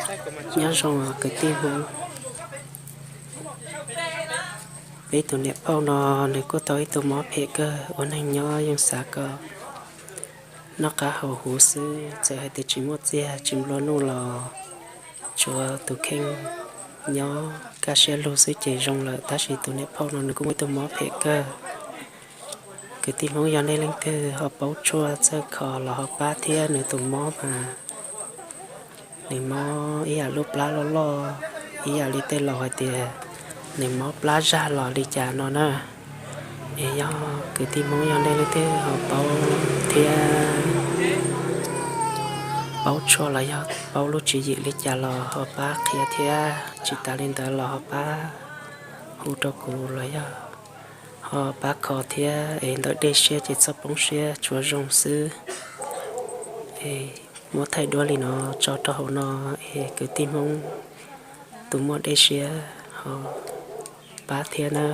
Nyob zoo kwv tij Hmoob, peb tus niam phauj no nws kuj tau ib tug mob phem kawg, ua neeg nyob yeej xav kom noj qab haus huv xwb, txawm hais tias tsis muaj txiag tsis nplua nuj los tsuav tus kheej nyob kaj siab lug xwb ces zoo lawm, tab sis tus niam phauj no nws kuj muaj ib tug mob phem kawg. Kwv tij Hmoob yog nej leej twg ho paub tshuaj txawj kho los ho pab thiab, nws tus mob mas nws mob ib yam lub plab loj loj, ib yam li tej laus hais tias nws mob plab zag los li cas no na. Es yog kwv tij Hmoob yog nej leej twg ho paub thiab, paub tshuaj los yog paub lub tswv yim li cas los ho pab qhia thiab, tsis tas li ntawd los ho pab hu rau kuv los yog ho pab kho thiab, es ntawm dej siab ces txhob poob siab, tshuav zoo xwb. Es muab thaij duab li no tso rau hauv no, es kwv tij Hmoob tus muaj dej siab ho pab thiab na.